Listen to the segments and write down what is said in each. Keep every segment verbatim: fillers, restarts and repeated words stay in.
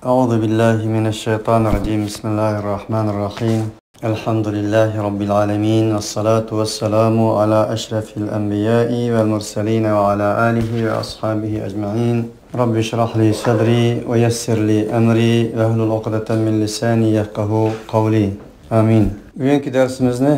أعوذ بالله من الشيطان الرجيم. بسم الله الرحمن الرحيم. الحمد لله رب العالمين، والصلاة والسلام على أشرف الأنبياء والمرسلين وعلى آله وأصحابه أجمعين. رب اشرح لي صدري ويسر لي أمري واحلل عقدة من لساني يفقهوا قولي. آمين. بۈگۈنكى دەرسىمىزنى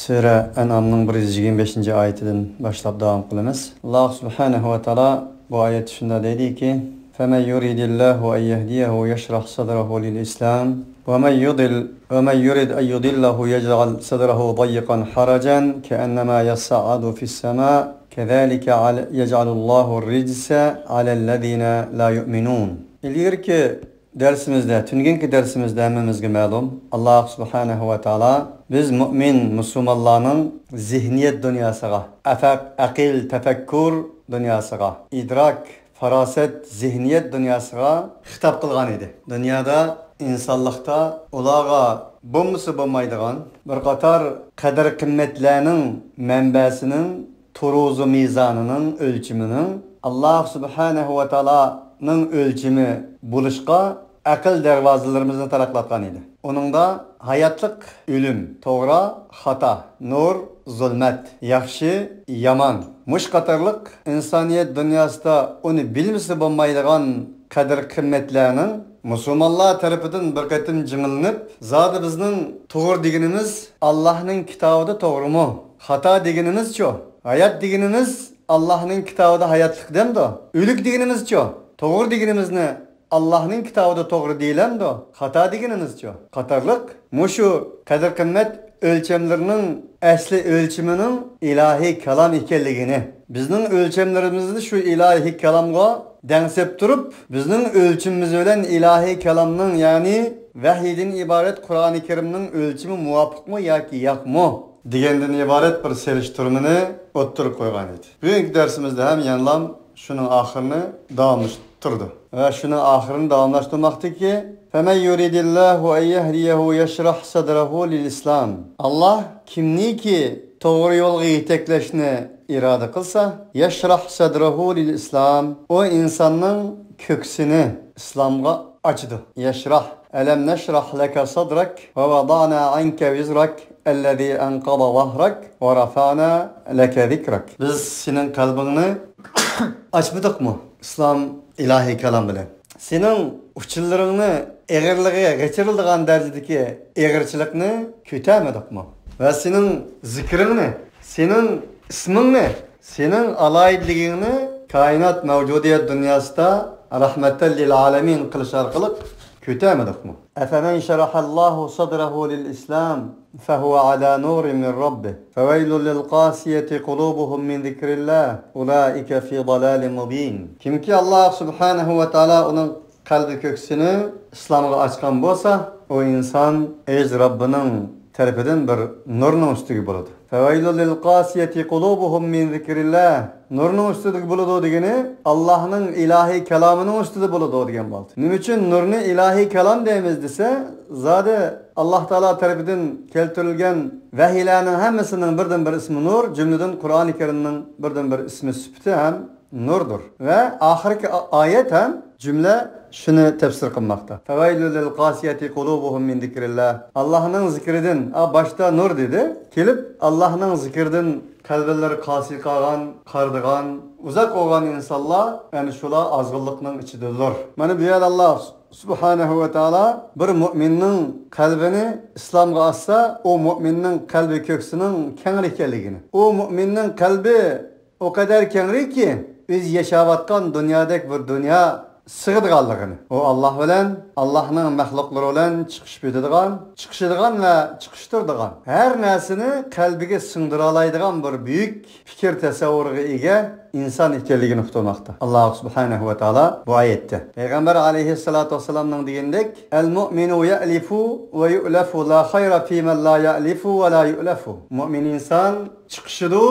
سۈرە ئەنئامنىڭ بىر يۈز يىگىرمە بەشىنچى ئايىتىدىن باشلاپ داۋام قىلىمىز. ئاللاھ سۇبھانەھۇ ۋە تائالا بۇ ئايەتتە شۇنداق دەيدىكى، فمن يرد الله أن يهديه يشرح صدره للإسلام ومن يضل ومن يرد أن يضله يجعل صدره ضيقا حرجا كأنما يصعد في السماء كذلك يجعل الله الرجس على الذين لا يؤمنون. ئىلگىرىكى دەرسىمىزدە، تۈنۈگۈنكى دەرسىمىزدە ھەممىمىزگە مەلۇم، ئاللاھ سۇبھانەھۇ ۋە تائالا بىز مۇئمىن مۇسۇلمانلارنىڭ زېھنىيەت دۇنياسىغا، ئەفەق، ئەقىل، تەپەككۇر دۇنياسىغا، ئىدراك، پاراسەت، زېھنىيەت دۇنياسىغا خىتاب قىلغان ئىدى. دۇنيادا ئىنسانلىقتا ئۇلارغا بولمىسا بولمايدىغان بىر قاتار قەدىر-قىممەتلەرنىڭ مەنبەسىنىڭ، تۇرۇزۇ مىزانىنىڭ ئۆلچىمىنىڭ ئاللاھ سۇبھانەھۇ ۋە تائالانىڭ ئۆلچىمى بولۇشقا ئەقىل دەرۋازىلىرىمىزنى تاراقلاتقان ئىدى. ئۇنىڭدا ھاياتلىق، ئۆلۈم، توغرا، خاتا، نۇر، زۇلمەت، ياخشى، يامان، مۇشۇ قاتارلىق ئىنسانىيەت دۇنياسىدا ئۇنى بىلمىسە بولمايدىغان قەدىر-قىممەتلەرنىڭ مۇسۇلمانلار تەرىپىدىن بىر قېتىم جىڭلىنىپ، زادى بىزنىڭ توغرا دېگىنىمىز ئاللاھنىڭ كىتابىدا توغرىمۇ؟ خاتا دېگىنىمىزچۇ؟ ھايات دېگىنىمىز ئاللاھنىڭ كىتابىدا ھاياتلىق دەمدۇ؟ ئۆلۈك دېگىنىمىزچۇ؟ توغرا دېگىنىمىزنى ئاللاھنىڭ كىتابىدا توغرا دېيىلەمدۇ؟ خاتا دېگىنىمىزچۇ؟ قاتارلىق مۇشۇ قەدىر-قىممەت ئۆلچەملىرىنىڭ ئەسلى ئۆلچىمىنىڭ ئىلاھىي كالام ئىكەنلىكىنى، بىزنىڭ ئۆلچەملىرىمىزنى شۇ ئىلاھىي كالامغا دەڭسەپ تۇرۇپ، بىزنىڭ ئۆلچىمىمىز بىلەن ئىلاھىي كالامنىڭ، يەنى ۋەھىيدىن ئىبارەت قۇرئانى كەرىمنىڭ ئۆلچىمى مۇۋاپىقمۇ ياكى ياقمۇ دېگەندىن ئىبارەت بىر سېلىشتۇرمىنى ئوتتۇرىغا قويغان ئىدى. بۈگۈنكى دەرسىمىزدە ھەم يەنىلا شۇنىڭ ئاخىرىنى داۋاملاشتۇرىدۇ. ۋە شۇنىڭ ئاخىرىنى داۋاملاشتۇرماقتىكى، فمن يرد الله أن يهديه يشرح صدره للإسلام. ئاللاھ كىمنىكى توغرا يولغا يېتەكلەشنى ئىرادە قىلسا، يشرح صدره للإسلام، ئۇ ئىنساننىڭ كۆكسىنى ئىسلامغا ئاچىدۇ. يشرح، ألم نشرح لك صدرك ووضعنا عنك وزرك الذي أنقض ظهرك ورفعنا لك ذكرك. بىز سېنىڭ قەلبىڭنى ئاچمىدۇقمۇ ئىسلام ئىلاھىي كالام بىلەن؟ سېنىڭ ئۇچۇرلىرىڭنى ئېغىرلىقى غېچىرىلىدىغان دەرىجىدىكى ئېغىرچىلىقنى كۆتەرمىدۇقمۇ؟ ۋە سېنىڭ زىكرىڭنى، سېنىڭ ئىسمىڭنى، سېنىڭ ئالاھىدىلىكىڭنى كائىنات مەۋجۇدىيەت دۇنياسىدا رەھمەتەن لىل ئالەمىن قىلىش ئارقىلىق كۆتەرمىدۇقمۇ؟ أفمن شرح الله صدره للإسلام فهو على نور من ربه فويل للقاسية قلوبهم من ذكر الله أولئك في ضلال مبين. كىمكى ئاللاھ سۇبھانەھۇ ۋە تائالا ئۇنىڭ قەلبى كۆكسىنى ئىسلامغا ئاچقان بولسا، ئۇ ئىنسان ئۆز رەببىنىڭ تەرىپىدىن بىر نۇرنىڭ ئۈستىگە بولىدۇ. فويل للقاسية قلوبهم من ذكر الله. نۇرنىڭ ئۈستىدە بولىدۇ دېگىنى، ئاللاھنىڭ ئىلاھىي كالامىنىڭ ئۈستىدە بولىدۇ دېگەن بولدى. نېمە ئۈچۈن نۇرنى ئىلاھىي كالام دەيمىز دېسە، زادى ئاللاھ تائالا تەرىپىدىن كەلتۈرۈلگەن ۋەھىيلەرنىڭ ھەممىسىنىڭ بىردىنبىر ئىسمى نۇر، جۈملىدىن قۇرئانى كەرىمنىڭ بىردىنبىر ئىسمى سۈپىتى ھەم نۇردۇر. ۋە ئاخىرقى ئا-، ئايەت ھەم جۈملە شۇنى تەپسىر قىلماقتا. فويل للقاسية قلوبهم من ذكر الله. ئاللاھنىڭ زىكرىدىن، ئا، باشتا نۇر دېدى. كېلىپ، ئاللاھنىڭ زىكرىدىن قەلبىلىرى قاسىي قالغان، قارىدىغان، ئۇزاق بولغان ئىنسانلار، يەنى شۇلار ئازغىنلىقنىڭ ئىچىدىدۇر. مانا بۇ يەردە ئاللاھ سۇبھانەھۇ ۋە تائالا بىر مۇئمىننىڭ قەلبىنى ئىسلامغا ئاچسا، ئۇ مۇئمىننىڭ قەلبى كۆكسىنىڭ كەڭرى ئىكەنلىكىنى، ئۇ مۇئمىننىڭ قەلبى ئۇ قەدەر كەڭرىكى، ئۆزى ياشاۋاتقان دۇنيادەك بىر دۇنيا سىغىدىغانلىقىنى، ئۇ ئاللاھ بىلەن، ئاللاھنىڭ مەخلۇقلىرى بىلەن چىقىشىپ ئۆتىدىغان، چىقىشىدىغان ۋە چىقىشتۇرىدىغان، ھەر نەرسىنى قەلبىگە سىڭدۈرالايدىغان بىر بۈيۈك پىكىر تەسەۋۋۇرىغا ئىگە ئىنسان ئىكەنلىكىنى ئۇقتۇرماقتا ئاللاھ سۇبھانەھۇ ۋە تائالا بۇ ئايەتتە. پەيغەمبەر ئەلەيھىسسالاتۇ ۋەسسالامنىڭ دېگىنىدەك، المؤمن يألف ويؤلف لا خير في من لا يألف ولا يؤلف. مۇئمىن ئىنسان چىقىشىدۇ،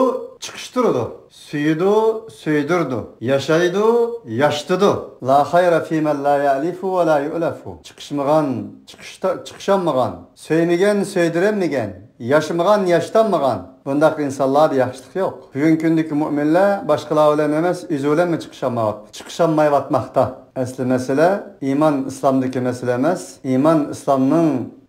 چىقىشتۇرىدۇ. سۆيىدۇ، سۆيدۈرىدۇ. ياشايدۇ، ياشىتىدۇ. لا خير في من لا يألف ولا يؤلف. چىقىشمىغان، چىقىشتا-، چىقىشالمىغان، سۆيمىگەن، سۆيدۈرەلمىگەن، ياشىمىغان، ياشىتالمىغان بۇنداق ئىنسانلاردا ياخشىلىق يوق. بۈگۈنكى كۈندىكى مۇئمىنلار باشقىلار بىلەن ئەمەس، ئۆزى بىلەنمۇ چىقىشالمايۋات-، چىقىشالمايۋاتماقتا. ئەسلى مەسىلە ئىمان ئىسلامدىكى مەسىلە ئەمەس. ئىمان ئىسلامنىڭ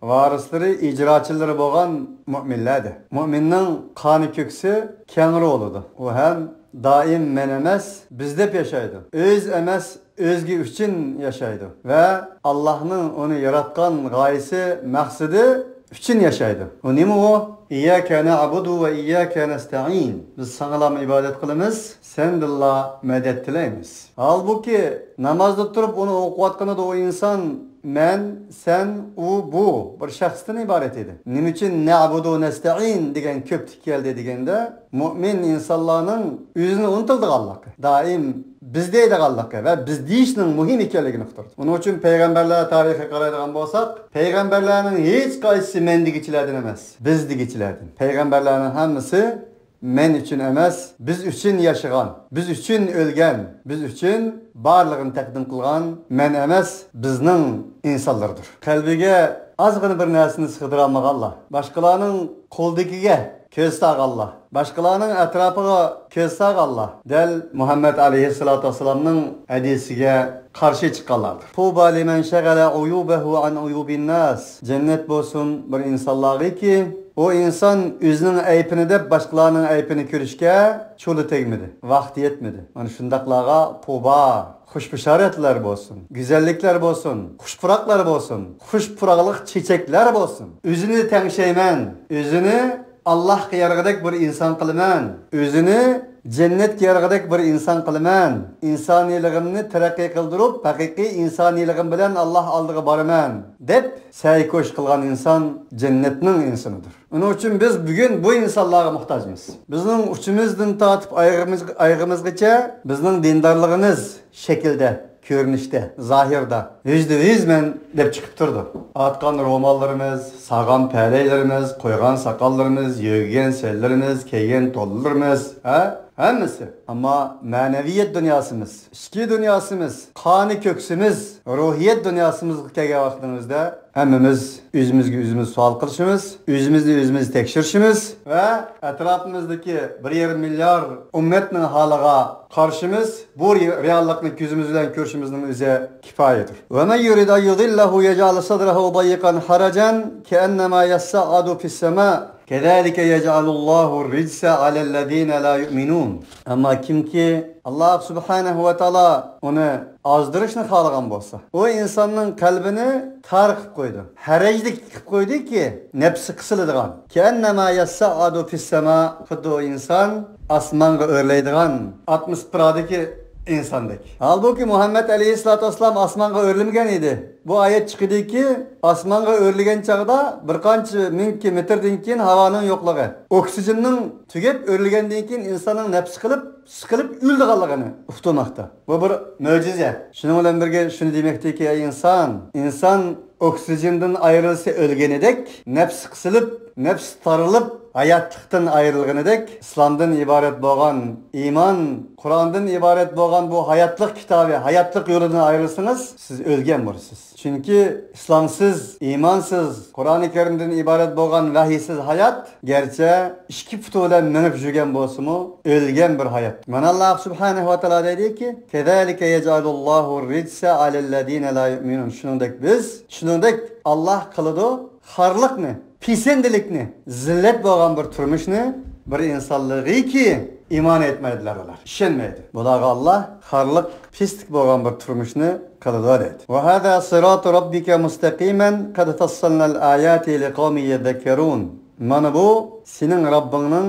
ۋارىسلىرى، ئىجراچىلىرى بولغان مۆمىنلەردە. مۆمىننىڭ قانى كۆكسى كەڭرى بولىدۇ. ئۇ ھەم دائىم مەن ئەمەس، بىز دەپ ياشايدۇ. ئۆز ئەمەس، ئۆزگە ئۈچۈن ياشايدۇ ۋە ئاللاھنىڭ ئۇنى ياراتقان غايىسى، مەقسىتى ئۈچۈن ياشايدۇ. ئۇ نېمە ئۇ؟ «ئىيياكە نەئبۇدۇ ۋە ئىيياكە نەستەئىن.» بىز ساڭىلام ئىبادەت قىلىمىز، سەندىنلا مەدەت تىلەيمىز. ھالبۇكى، نامازدا تۇرۇپ ئۇنى ئوقۇۋاتقىنىدا ئۇ ئىنسان مەن، سەن، ئۇ، بۇ بىر شەخستىن ئىبارەت ئىدى. نېمە ئۈچۈن «نەئبۇدۇ نەستەئىن» دېگەن كۆپتە كەلدى دېگەندە، مۆمىن ئىنسانلارنىڭ ئۆزىنى ئۇنتۇلىدىغانلىقى، دائىم بىز دەيدىغانلىقى ۋە بىز دېيىشنىڭ مۇھىم ئىكەنلىكىنى ئۇقتۇردى. ئۇنىڭ ئۈچۈن پەيغەمبەرلەر تارىخىغا قارايدىغان بولساق، پەيغەمبەرلەرنىڭ ھېچقايسىسى مەن دېگۈچىلەردىن ئەمەس، بىز دېگۈچىلەردىن. پەيغەمبەرلەرنىڭ ھەممىسى مەن ئۈچۈن ئەمەس، بىز ئۈچۈن ياشىغان، بىز ئۈچۈن ئۆلگەن، بىز ئۈچۈن بارلىقىنى تەقدىم قىلغان مەن ئەمەس، بىزنىڭ ئىنسانلىرىدۇر. قەلبىگە ئازغىنا بىر نەرسىنى سىغدۇرالمىغانلار، باشقىلارنىڭ قولىدىكىگە كۆز سالغانلار، باشقىلارنىڭ ئەتراپىغا كۆز سالغانلار دەل مۇھەممەد ئەلەيھىسسالاتۇ ۋەسسالامنىڭ ھەدىسىگە قارشى چىققانلاردۇر. «طوبى لمن شغل عيوبه عن عيوب الناس.» جەننەت بولسۇن بىر ئىنسانلارغىكى، ئۇ ئىنسان ئۆزىنىڭ ئەيىبىنى دەپ باشقىلارنىڭ ئەيىبىنى كۆرۈشكە چولى تەگمىدى، ۋاقتى يەتمىدى. مانا شۇنداقلارغا توبا، خۇش بېشارەتلەر بولسۇن، گۈزەللىكلەر بولسۇن، خۇش پۇراقلار بولسۇن، خۇش پۇراقلىق چېچەكلەر بولسۇن. ئۆزىنى تەڭشەيمەن، ئۆزىنى ئاللاھقا يارىغۇدەك بىر ئىنسان قىلىمەن، ئۆزىنى جەننەتكە يارىغۇدەك بىر ئىنسان قىلىمەن، ئىنسانىيلىقىمنى تەرەققىي قىلدۇرۇپ، ھەقىقىي ئىنسانىيلىقىم بىلەن ئاللاھ ئالدىغا بارىمەن، دەپ سەي كوش قىلغان ئىنسان جەننەتنىڭ ئىنسانىدۇر. ئۇنىڭ ئۈچۈن بىز بۈگۈن بۇ ئىنسانلارغا موھتاجمىز. بىزنىڭ ئۇچىمىزدىن تارتىپ ئايىغىمىز-، ئايىغىمىزغىچە بىزنىڭ دىندارلىقىمىز شەكىلدە، كۆرۈنۈشتە، زاھىردا يۈزدە يۈز مەن دەپ چىقىپ تۇرىدۇ. ئاتقان روماللىرىمىز، سالغان پەلەيلىرىمىز، قويغان ساقاللىرىمىز، يۆگىگەن سەنلىرىمىز، كىيگەن تونلىرىمىز، ھە؟ ھەممىسى. ئەمما مەنەۋىيەت دۇنياسىمىز، ئىچكى دۇنياسىمىز، قانى كۆكسىمىز، روھىيەت دۇنياسىمىزغا كەلگەن ۋاقتىمىزدا، ھەممىمىز ئۆزىمىزگە ئۆزىمىز سوئال قىلىشىمىز، ئۆزىمىزنى ئۆزىمىز تەكشۈرۈشىمىز ۋە ئەتراپىمىزدىكى بىر يېرىم مىليارد ئۈممەتنىڭ ھالىغا قارىشىمىز، بۇ رېئاللىقنى كۆزىمىز بىلەن كۆرۈشىمىزنىڭ ئۆزى كىپايىدۇر. ومن يرد أن يضله يجعل صدره ضيقا حرجا كأنما يصعد في السماء كذلك يجعل الله الرجس على الذين لا يؤمنون. ئەمما كىمكى ئاللاھ سۇبھانەھۇ ۋە تائالا ئۇنى ئازدۇرۇشنى خالىغان بولسا، ئۇ ئىنساننىڭ قەلبىنى تار قىلىپ قويىدۇ، ھەرەجلىك قىلىپ قويىدۇكى، نەپسى قىسىلىدىغان. كأنما يصعد في السماء، خۇددى ئۇ ئىنسان ئاسمانغا ئۆرلەيدىغان ئاتموسفېرادىكى ئىنساندەك. ھالبۇكى، مۇھەممەد ئەلەيھىسسالاتۇ ۋەسسالام ئاسمانغا ئۆرلىمىگەن ئىدى. بۇ ئايەت چىقىدۇكى، ئاسمانغا ئۆرلىگەن چاغدا بىر قانچە مىڭ مېتىردىن كېيىن ھاۋانىڭ يوقلۇقى، ئوكسىگېننىڭ تۈگەپ، ئۆرلىگەندىن كېيىن ئىنساننىڭ نەپسى قىلىپ، سىقىلىپ ئۆلىدىغانلىقىنى ئۇقتۇرماقتا. بۇ بىر مۆجىزە. شۇنىڭ بىلەن بىرگە شۇنى دېمەكتىكى، ئەي ئىنسان، ئىنسان ئوكسىگېندىن ئايرىلسا ئۆلگىنىدەك، نەپسى قىسىلىپ، نەپسى تارىلىپ، ھاياتلىقتىن ئايرىلغىنىدەك، ئىسلامدىن ئىبارەت بولغان ئىمان، قۇراندىن ئىبارەت بولغان بۇ ھاياتلىق كىتابى، ھاياتلىق يولىدىن ئايرىلسىڭىز، سىز ئۆلگەن بولىسىز. چۈنكى ئىسلامسىز، ئىمانسىز، قۇرئانى كەرىمدىن ئىبارەت بولغان ۋەھىيسىز ھايات، گەرچە ئىككى پۇتى بىلەن مېڭىپ يۈرگەن بولسىمۇ، ئۆلگەن بىر ھايات. مانا، ئاللاھ سۇبھانەھۇ ۋە تائالا دەيدىكى، كذلك يجعل الله الرجس على الذين لا يؤمنون. شۇنىڭدەك بىز، شۇنىڭدەك ئاللاھ قىلىدۇ خارلىقنى، پىسەندىلىكنى، زىللەت بولغان بىر تۇرمۇشنى بىر ئىنسانلىقىكى ئىمان ئېيتمايدىلار ئۇلار، ئىشەنمەيدۇ. بۇلارغا ئاللاھ خارلىق، پىسلىك بولغان بىر تۇرمۇشنى قىلىدۇ دەيدۇ. وهذا صراط ربك مستقيما قد فصلنا الآيات لقوم يذكرون. مانا بۇ سېنىڭ رەببىڭنىڭ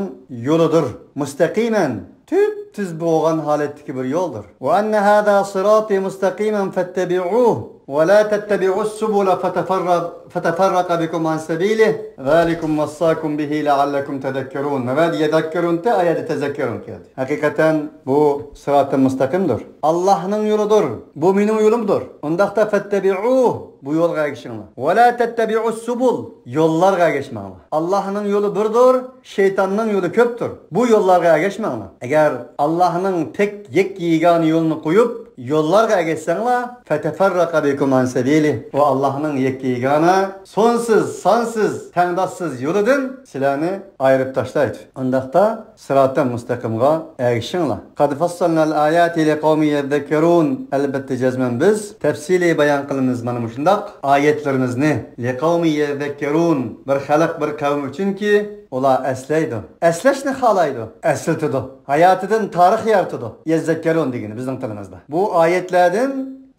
يولىدۇر. مۇستەقىمەن، تۈپتۈز بولغان ھالەتتىكى بىر يولدۇر. وأن هذا صراطي مستقيما فاتبعوه ولا تتبعوا السبل فتفرق، فتفرق بكم عن سبيله ذلكم وصاكم به لعلكم تذكرون. مەبەدە يەدەككەرۇنتى، ئايەتتە تەزەككەرۇن كەلدى. ھەقىقەتەن بۇ سىراتى مۇستەقىمدۇر. ئاللاھنىڭ يولىدۇر. بۇ مېنىڭ يولۇمدۇر. ئۇنداقتا فەتتەبىئۇھ، بۇ يولغا ئەگىشىڭلار. ۋە لا تەتتەبىئۇس سۇبۇل، يوللارغا ئەگەشمەڭلار. ئاللاھنىڭ يولى بىردۇر، شەيتاننىڭ يولى كۆپتۇر. بۇ يوللارغا ئەگەشمەڭلار. ئەگەر ئاللاھنىڭ تەك يەككە يېگانە يولىنى قويۇپ، يوللارغا ئەگەشسەڭلار، فَتَفَرَّقَ بِكُمْ عَنْ سَبِيلِهِ، ئۇ ئاللاھنىڭ يەككە يېگانە، سونسىز، سانسىز، تەڭداشسىز يولىدىن سىلەرنى ئايرىپ تاشلايدۇ. ئۇنداقتا سىراتى مۇستەقىمغا ئەگىشىڭلار. قَدْ فَصَّلْنَا الْآيَاتِ لِقَوْمٍ يَذَّكَّرُونَ. ئەلبەتتە جەزمەن بىز تەپسىلىي بايان قىلىمىز مانا مۇشۇنداق ئايەتلىرىمىزنى، لِقَوْمٍ يَذَّكَّرُونَ، بىر خەلق، بىر قەۋم ئۈچۈنكى، ئۇلار ئەسلەيدۇ. ئەسلەشنى خالايدۇ، ئەسلىتىدۇ. ھاياتىدىن تارىخ يارىتىدۇ. يەززەككەرۇن دېگىنى بىزنىڭ تىلىمىزدا. بۇ ئايەتلەردىن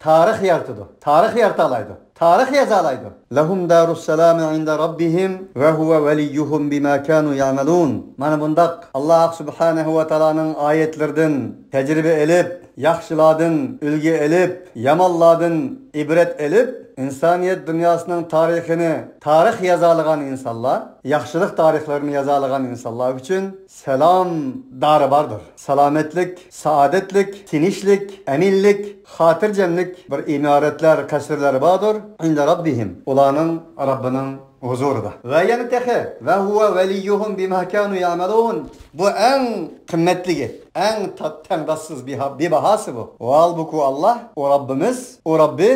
تارىخ يارىتىدۇ. تارىخ يارىتالايدۇ. تارىخ يازالايدۇ. لَهُمْ دَارُ السَّلَامِ عِنْدَ رَبِّهِمْ وَهُوَ وَلِيُّهُمْ بِمَا كَانُوا يَعْمَلُونَ. مانا بۇنداق ئاللاھ سۇبھانەھۇ ۋە تائالانىڭ ئايەتلىرىدىن تەجرىبە ئېلىپ، ياخشىلاردىن ئۈلگە ئېلىپ، يامانلاردىن ئىبرەت ئېلىپ، ئىنسانىيەت دۇنياسىنىڭ تارىخىنى تارىخ يازالىغان ئىنسانلار، ياخشىلىق تارىخلىرىنى يازالىغان ئىنسانلار ئۈچۈن سالام دارى باردۇر. سالامەتلىك، سائادەتلىك، تىنچلىق، ئەمىنلىك، خاتىرجەملىك بىر ئىمارەتلەر، قەسىرلەر باردۇر. عِنْدَ رَبِّهِمْ، ئۇلارنىڭ رەببىنىڭ ھۇزۇرىدا. ۋە يەنە تېخى، وَهُوَ وَلِيُّهُمْ بِمَا كَانُوا يَعْمَلُونَ. بۇ ئەڭ قىممەتلىكى، ئەڭ تا-، تەڭداشسىز بىھا-، بىباھاسى بۇ. ۋەھالبۇكى، ئاللاھ، ئۇ رەببىمىز، ئۇ رەببى،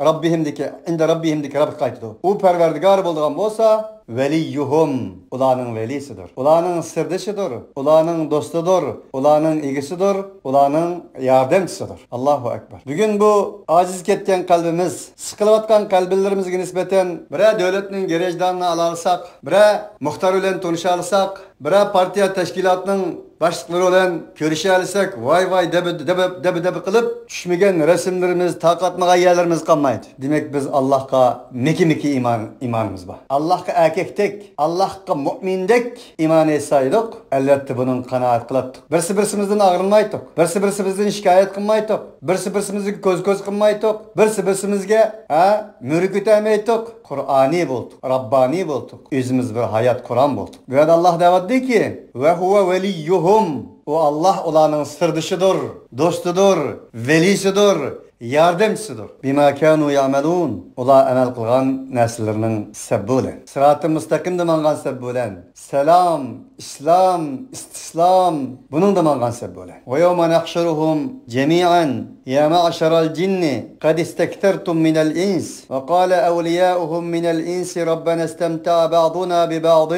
رەببىھىمدىكى، عىندە رەببىھىمدىكى رەببىگە قايتىدۇ. ئۇ پەرۋەردىگار بولىدىغان بولسا، ۋەلىيۇھۇم، ئۇلارنىڭ ۋەلىسىدۇر، ئۇلارنىڭ سىردىشىدۇر، ئۇلارنىڭ دوستىدۇر، ئۇلارنىڭ ئىگىسىدۇر، ئۇلارنىڭ ياردەمچىسىدۇر. ئاللاھۇ ئەكبەر. بۈگۈن بۇ ئاجىز كەتكەن قەلبىمىز، سىقىلىۋاتقان قەلبىلىرىمىزگە نىسبەتەن بىرەر دۆلەتنىڭ گېرەجدانىنى ئالالىساق، بىرەر مۇختار بىلەن تونۇشالىساق، بىرەر پارتىيە تەشكىلاتنىڭ باشلىقلىرى بىلەن كۆرۈشەلىسەك، ۋاي ۋاي دەبە دەبە دەبە دەبە قىلىپ، چۈشمىگەن رەسىملىرىمىز، تاقاتمىغان يەرلىرىمىز قالمايدۇ. دېمەك، بىز ئاللاھقا مىكى مىكى ئىمان، ئىمانىمىز بار. ئاللاھقا ئەركەكتەك، ئاللاھقا مۆمىندەك ئىمان ئېيتسايدۇق، ئەلۋەتتە بۇنىڭغا قانائەت قىلاتتۇق. بىرسى بىرسىمىزدىن ئاغرىنمايتتۇق. بىرسى بىرسىمىزدىن شىكايەت قىلمايتتۇق. بىرسى بىرسىمىزگە كۆز كۆز قىلمايتتۇق. بىرسى بىرسىمىزگە، ھە، مۈرە كۆتەرمەيتتۇق. قۇرئانىي بولدۇق، رەببانىي بولدۇق، ئۆزىمىز بىر ھايات قۇرئان بولدۇق. بۇ يەردە ئاللاھ دەۋاتىدۇكى، ۋە ھۇۋە ۋەلىيۇھۇم، ئۇ ئاللاھ ئۇلارنىڭ سىردىشىدۇر، دوستىدۇر، ۋەلىسىدۇر، ياردەمچىسىدۇر. بىما كانۇ يەئمەلۇن، ئۇلار ئەمەل قىلغان نەرسىلىرىنىڭ سەۋەبى بىلەن، سىراتى مۇستەقىمدە ماڭغان سەۋەبى بىلەن، سالام، ئىسلام، ئىستىسلام، بۇنىڭدا ماڭغان سەۋەبى بىلەن. ويوم نحشرهم جميعا يا معشر الجن قد استكثرتم من الإنس وقال أولياؤهم من الإنس ربنا استمتع بعضنا ببعض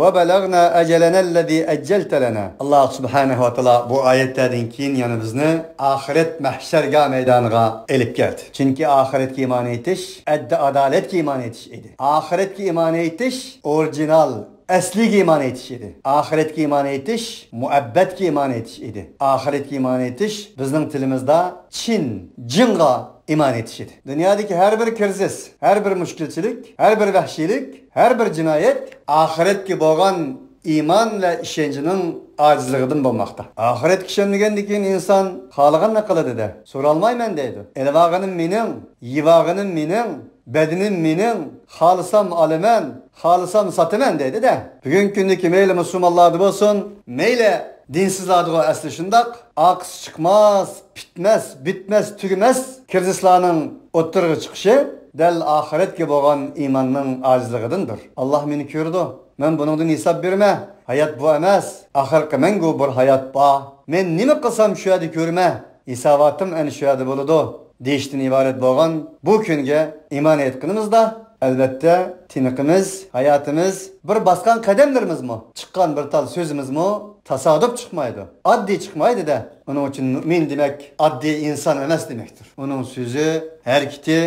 وبلغنا أجلنا الذي أجلت لنا. ئاللاھ سۇبھانەھۇ ۋە تائالا بۇ ئايەتلەردىن كېيىن يەنە بىزنى ئاخىرەت مەھشەرگاھ مەيدانىغا ئېلىپ كەلدى. چۈنكى ئاخىرەتكە ئىمان ئېيتىش ئەددى ئادالەتكە ئىمان ئېيتىش ئىدى. ئاخىرەتكە ئىمان ئېيتىش ئورىجىنال، ئەسلىگە ئىمان ئېيتىش ئىدى. ئاخىرەتكە ئىمان ئېيتىش مۇھەببەتكە ئىمان ئېيتىش ئىدى. ئاخىرەتكە ئىمان ئېيتىش بىزنىڭ تىلىمىزدا چىن، جىنغا ئىمان ئېيتىش ئىدى. دۇنيادىكى ھەر بىر كىرىزىس، ھەر بىر مۈشكۈلچىلىك، ھەر بىر ۋەھشىيلىك، ھەر بىر جىنايەت ئاخىرەتكە بولغان ئىمان ۋە ئىشەنچىنىڭ ئاجىزلىقىدىن بولماقتا. ئاخىرەتكە ئىشەنمىگەندىن كېيىن ئىنسان خالىغاننى قىلىدۇ-دە، سورالمايمەن دەيدۇ. ئېلىۋالغىنىم مېنىڭ، يېۋالغىنىم مېنىڭ، بەدىنىم مېنىڭ، خالىسام ئالىمەن، خالىسام ساتىمەن دەيدۇ-دە. بۈگۈنكى كۈندىكى مەيلى مۇسۇلمانلاردا بولسۇن، مەيلى دىنسىزلاردىغۇ ئەسلى شۇنداق، ئارقىسى چىقماس، پۈتمەس، بىتمەس، تۈگىمەس كىرىزىسلارنىڭ ئوتتۇرىغا چىقىشى دەل ئاخىرەتكە بولغان ئىماننىڭ ئاجىزلىقىدىندۇر. ئاللاھ مېنى كۆرىدۇ، مەن بۇنىڭدىن ھېساب بېرىمەن. ھايات بۇ ئەمەس، ئاخىرقى مەڭگۈ بىر ھايات بار. مەن نېمە قىلسام شۇ يەردە كۆرىمەن، ھېساباتىم ئەنە شۇ يەردە بولىدۇ دېيىشتىن ئىبارەت بولغان بۇ كۈنگە ئىمان ئېيتقىنىمىزدا، ئەلۋەتتە، تىنىقىمىز، ھاياتىمىز، بىر باسقان قەدەملىرىمىزمۇ، چىققان بىر تال سۆزىمىزمۇ تاسادۇپ چىقمايدۇ، ئاددىي چىقمايدۇ-دە. ئۇنىڭ ئۈچۈن مۆمىن دېمەك ئاددىي ئىنسان ئەمەس دېمەكتۇر. ئۇنىڭ سۆزى، ھەرىكىتى،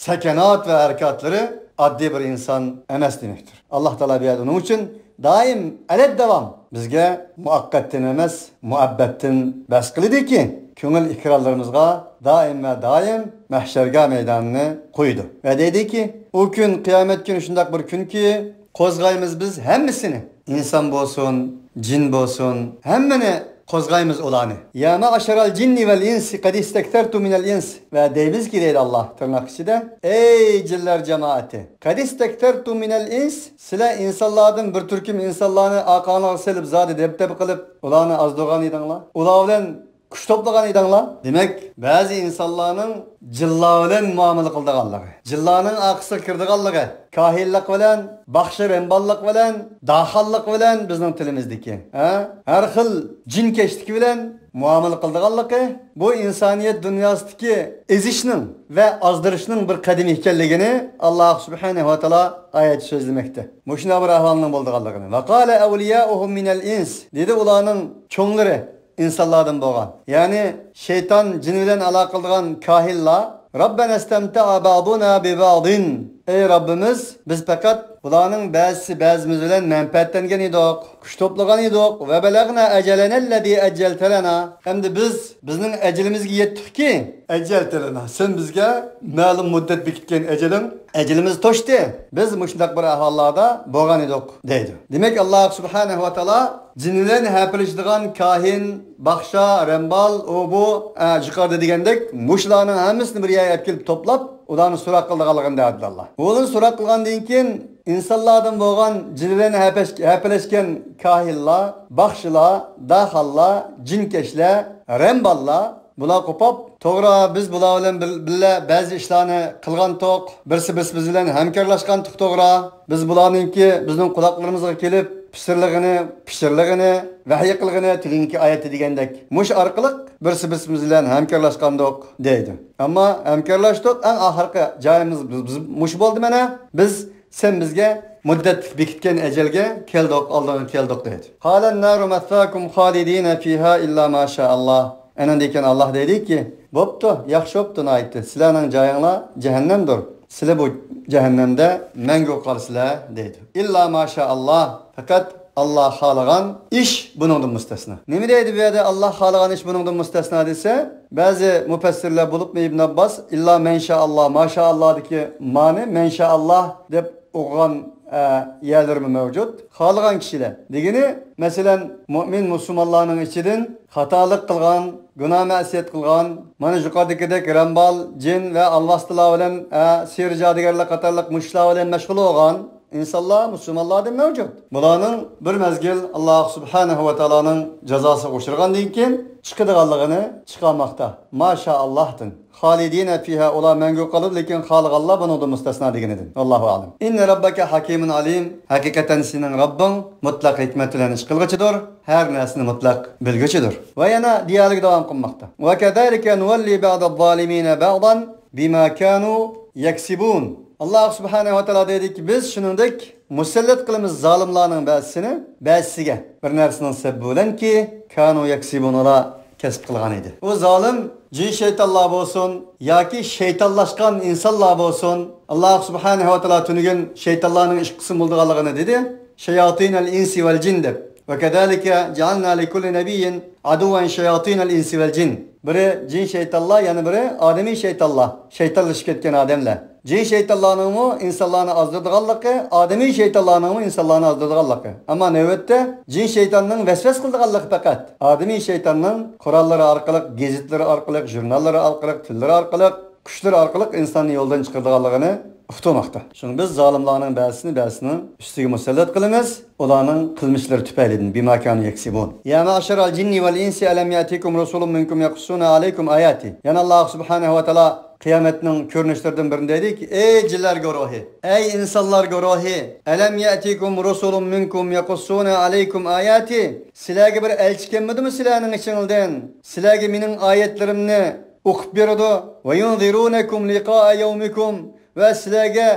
سەكەنات ۋە ھەرىكاتلىرى ئاددىي بىر ئىنسان ئەمەس دېمەكتۇر. ئاللاھ تائالا بۇ يەردە ئۇنىڭ ئۈچۈن دائىم ئەلەد داۋام بىزگە مۇۋەققەتتىن ئەمەس، مۇئەببەتتىن بەس قىلىدۇكى، كۆڭۈل ئېكرانلىرىمىزغا دائىم ۋە دائىم مەھشەرگاھ مەيدانىنى قويىدۇ ۋە دەيدۇكى، ئۇ كۈن، قىيامەت كۈنى شۇنداق بىر كۈنكى، قوزغايمىز بىز ھەممىسىنى. ئىنسان بولسۇن، جىن بولسۇن، ھەممىنى قوزغايمىز ئۇلارنى. يا معشر الجن والإنس قد استكثرتم من الإنس. ۋە دەيمىزكى، دەيدۇ ئاللاھ تىرناق ئىچىدە، ئەي جىنلەر جامائىتى، قد استكثرتم من الإنس، سىلەر ئىنسانلاردىن بىر تۈركۈم ئىنسانلارنى ئارقاڭلارغا سېلىپ زادى دەبدەبە قىلىپ، ئۇلارنى ئازدۇرغان ئىدىڭلار. ئۇلار بىلەن كۈچ توپلىغان ئىدىڭلار. دېمەك، بەزى ئىنسانلارنىڭ جىنلار بىلەن مۇئامىلە قىلىدىغانلىقى، جىنلارنىڭ ئارقىسىغا كىرىدىغانلىقى، كاھىنلىق بىلەن، باخشى رەمباللىق بىلەن، داخاللىق بىلەن بىزنىڭ تىلىمىزدىكى، ھە؟ ھەر خىل جىنكەشلىكى بىلەن مۇئامىلە قىلىدىغانلىقى، بۇ ئىنسانىيەت دۇنياسىدىكى ئېزىشنىڭ ۋە ئازدۇرۇشنىڭ بىر قەدىمى ئىكەنلىكىنى ئاللاھ سۇبھانەھۇ ۋە تائالا ئايەتتە سۆزلىمەكتە. مۇشۇنداق بىر ئەھۋالنىڭ بولىدىغانلىقىنى. ۋە قالە ئەۋلىيائۇھۇم مىنەل ئىنس، دېدى ئۇلارنىڭ چوڭلىرى، ئىنسانلاردىن بولغان. يەنى شەيتان، جىن بىلەن ئالاقە قىلىدىغان كاھىنلار، رەببەنەستەمتەئە بەئزۇنا بىبەئزىن. ئەي رەببىمىز، بىز پەقەت بۇلارنىڭ بەزىسى بەزىمىز بىلەن مەنپەئەتلەنگەن ئىدۇق، كۈچ توپلىغان ئىدۇق. ۋە بەلەغنا ئەجەلەنەللەزى ئەججەلتەلەنا. ئەمدى بىز بىزنىڭ ئەجىلىمىزگە يەتتۇقكى، ئەججەلتەلەنا، سەن بىزگە مەلۇم مۇددەت بېكىتكەن ئەجىلىڭ، ئەجىلىمىز توشتى. بىز مۇشۇنداق بىر ئەھۋاللاردا بولغان ئىدۇق، دەيدۇ. دېمەك، ئاللاھ سۇبھانەھۇ ۋە تائالا جىن بىلەن ھەپىلىشىدىغان كاھىن، باخشا، رەمبال، ئۇ بۇ، ئە، يۇقىرىدا دېگەندەك، مۇشۇلارنىڭ ھەممىسىنى بىر يەرگە ئەپ كېلىپ توپلاپ، ئۇلارنى سوراق قىلىدىغانلىقىنى دەۋاتىدۇ ئاللاھ. ئۇلارنى سوراق قىلغاندىن كېيىن، ئىنسانلاردىن بولغان جىن بىلەن ھەپەش-، ھەپىلەشكەن كاھىنلار، باخشىلار، داخاللار، جىنكەشلەر، رەمباللار، بۇلار قوپاپ، توغرا، بىز بۇلار بىلەن بىر-، بىللە بەزى ئىشلارنى قىلغانتۇق، بىرسى بىرسىمىز بىلەن ھەمكارلاشقانتۇق، توغرا. بىز بۇلارنىڭكى بىزنىڭ قۇلاقلىرىمىزغا كېلىپ پىچىرلىغىنى، پىچىرلىغىنى، ۋەھىي قىلغىنى تۆۋەنكى ئايەتتە دېگەندەك. مۇشۇ ئارقىلىق بىرسى بىرسىمىز بىلەن ھەمكارلاشقانتۇق، دەيدۇ. ئەمما ھەمكارلاشتۇق، ئەڭ ئاخىرقى جايىمىز بىز، بىز مۇشۇ بولدى مانا. بىز سەن بىزگە مۇددەتلىك بېكىتكەن ئەجەلگە كەلدۇق، ئالدىڭغا كەلدۇق، دەيدۇ. قالەننارۇ مەسۋاكۇم خالىدىنە فىھا ئىللا ماشائاللاھ. ئەنەندىن كېيىن ئاللاھ دەيدۇكى، بوپتۇ، ياخشى بوپتۇ ناھايىتى. سىلەرنىڭ جايىڭلار جەھەننەمدۇر. سىلەر بۇ جەھەننەمدە مەڭگۈ قالىسىلەر، دەيدۇ. ئىللا ماشائاللاھ، پەقەت ئاللاھ خالىغان ئىش بۇنىڭدىن مۇستەسنا. نېمە دەيدۇ بۇ يەردە، ئاللاھ خالىغان ئىش بۇنىڭدىن مۇستەسنا دېسە، بەزى مۇپەسسىرلەر بولۇپمۇ ئىبن ئابباس، ئىللا مەنشائاللاھ، ماشائاللاھدىكى مەنى مەنشائاللاھ دەپ ئوقۇغان، ئە، يەرلىرىمۇ مەۋجۇت. خالىغان كىشىلەر دېگىنى، مەسىلەن، مۇئمىن مۇسۇلمانلارنىڭ ئىچىدىن خاتالىق قىلغان، گۇناھ مەسىيەت قىلغان، مانا يۇقىرىدىكىدەك رەمبال، جىن ۋە ئالۋاستىلار بىلەن، ئە، سېھىر جادۇگەرلەر قاتارلىق مۇشۇلار بىلەن مەشغۇل بولغان ئىنسانلار مۇسۇلمانلاردىن مەۋجۇت. بۇلارنىڭ بىر مەزگىل ئاللاھ سۇبھانەھۇ ۋە تائالانىڭ جازاسىغا ئۇچرىغاندىن كېيىن چىقىدىغانلىقىنى چىقارماقتا. ماشائاللاھتىن. خالىدىنە فىھا، ئۇلار مەڭگۈ قالىدۇ، لېكىن خالىغانلار بۇنىڭدىن مۇستەسنا دېگىنىدىن. ۋاللاھۇ ئەلەم. ئىننە رەببەكە ھەكىمۇن ئەلىم. ھەقىقەتەن سېنىڭ رەببىڭ مۇتلەق ھېكمەت بىلەن ئىش قىلغۇچىدۇر، ھەر نەرسىنى مۇتلەق بىلگۈچىدۇر. ۋە يەنە دېيەلىكى داۋام قىلماقتا. ۋە كەزالىكە نۇۋەللى بەزەز زالىمىنە بەزەن بىما كانۇ يەكسىبۇن. ئاللاھ سۇبھانەھۇ ۋە تائالا دەيدىكى، بىز شۇنىڭدەك مۇسەللەت قىلىمىز زالىملارنىڭ بەزىسىنى بەزىسىگە، بىر نەرسىنىڭ سەۋەبى بىلەنكى، كانۇ يەكسىبۇن، ئۇلار كەسىپ قىلغان ئىدى. ئۇ زالىم جىن شەيتانلار بولسۇن ياكى شەيتانلاشقان ئىنسانلار بولسۇن، ئاللاھ سۇبھانەھۇ ۋە تائالا تۈنۈگۈن شەيتانلارنىڭ ئىككى قىسىم بولىدىغانلىقىنى دېدى. شەياتىنەل ئىنسى ۋەل جىن دەپ. ۋە كەزالىكە جەئەلنا لىكۇللى نەبىيين ئەدۇۋۋەن شەياتىنەل ئىنسى ۋەل جىن. بىرى جىن شەيتانلار، يەنە بىرى ئادىمىي شەيتانلار، شەيتانلىشىپ كەتكەن ئادەملەر. جىن شەيتانلارنىڭمۇ ئىنسانلارنى ئازدۇرىدىغانلىقى، ئادىمىي شەيتانلارنىڭمۇ ئىنسانلارنى ئازدۇرىدىغانلىقى. ئەمما نۆۋەتتە جىن شەيتاننىڭ ۋەسۋەسە قىلىدىغانلىقى پەقەت. ئادىمىي شەيتاننىڭ قوراللىرى ئارقىلىق، گېزىتلىرى ئارقىلىق، ژۇرناللىرى ئارقىلىق، تىللىرى ئارقىلىق، كۈچلىرى ئارقىلىق ئىنساننى يولدىن چىقىرىدىغانلىقىنى ئۇقتۇرماقتا. شۇڭا بىز زالىملارنىڭ بەزىسىنى بەزىسىنىڭ ئۈستىگە مۇسەللەت قىلىمىز، ئۇلارنىڭ قىلمىشلىرى تۈپەيلىدىن، بىما كانۇ يەكسىبۇن. يا مەئشەرەل جىننى ۋەل ئىنسى ئەلەم يەئتىكۇم رۇسۇلۇن مىنكۇم يەقۇسسۇنە ئەلەيكۇم ئاياتى. يەنە ئاللاھ سۇبھانەھۇ ۋە تائالا قىيامەتنىڭ كۆرۈنۈشلىرىدىن بىرىنى دەيدىكى، ئەي جىنلار گۇرۇھى، ئەي ئىنسانلار گۇرۇھى، ئەلەم يەئتىكۇم رۇسۇلۇن مىنكۇم يەقۇسسۇنە ئەلەيكۇم ئاياتى، سىلەرگە بىر ئەلچى كەلمىدىمۇ سىلەرنىڭ ئىچىڭلاردىن؟ سىلەرگە مېنىڭ ئايەتلىرىمنى ئوقۇپ بېرىدۇ. ۋە يۇنزىرۇنەكۇم لىقائە يەۋمىكۇم، ۋە سىلەرگە